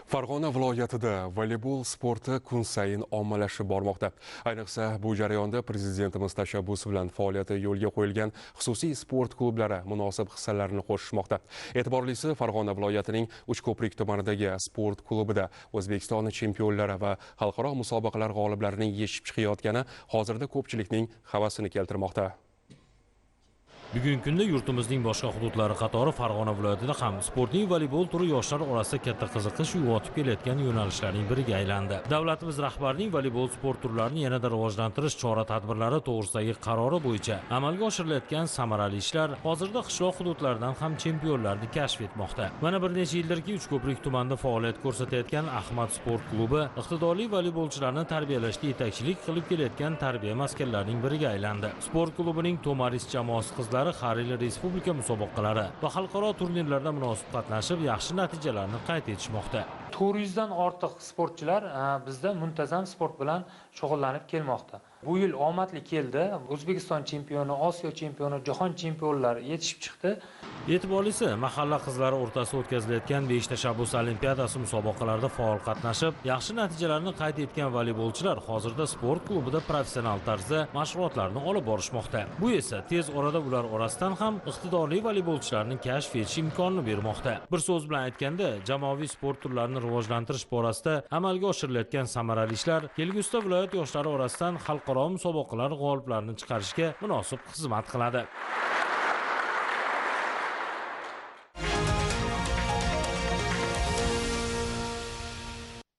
Farg'ona viloyatida voleybol sporti kun sayin ommalashib bormoqda. Ayniqsa, bu jarayonda prezidentimiz tashabbusi bilan faoliyati yo'lga qo'yilgan xususiy sport klublari munosib hissalarini qo'shishmoqda. E'tiborlisi, Farg'ona viloyatining Uchko'prik tumanidagi sport klubida O'zbekiston chempionlari va xalqaro musobaqalar g'oliblarining yetishib chiqayotgani hozirda ko'pchilikning havasini keltirmoqda. Bugungi kunda yurtimizning boshqa hududlari qatori Farg'ona viloyatida ham sportning voleybol turi yoshlar orasida katta qiziqish uyg'otib kelayotgan yo'nalishlarning biriga aylandi. Davlatimiz rahbarining voleybol sport turlarini yanada rivojlantirish chora-tadbirlari to'g'risidagi qarori bo'yicha amalga oshirilayotgan samarali ishlar hozirda qishloq hududlaridan ham chempionlarni kashf etmoqda. Mana bir necha yildirki Uchko'prik tumanida faoliyat ko'rsatayotgan Ahmad sport klubi iqtidorli voleybolchilarni tarbiyalashda yetakchilik qilib kelayotgan tarbiya maskanlarining biriga aylandi. Sport klubining Tomaris jamoasi qizlari har yili respublika musobaqalari va xalqaro turnirlarda munosib qatnashib, yaxshi natijalarni qayd etishmoqda. 400 dan ortiq sportchilar bizda muntazam sport bilan shug'ullanib kelmoqda. Bu yil omadli keldi. O'zbekiston chempioni, Osiyo chempioni, jahon chempionlari yetishib chiqdi. E'tiborlisi, mahalla qizlari o'rtasida o'tkazilayotgan 5 tashabbus olimpiadasi musobaqalarida faol qatnashib, yaxshi natijalarni qayd etgan voleybolchilar hozirda sport klubida professional tarzda mashg'ulotlarni olib borishmoqda. Bu esa tez orada ular orasidan ham iqtidorli voleybolchilarni kashf etish imkonini bermoqda. Bir so'z bilan aytganda, jamoaviy sport turlarini rivojlantirish borasida amalga oshirilayotgan samarali ishlar kelgusida viloyat yoshlari orasidan xalqaro musobaqalar g'oliblarini chiqarishga munosib xizmat qiladi.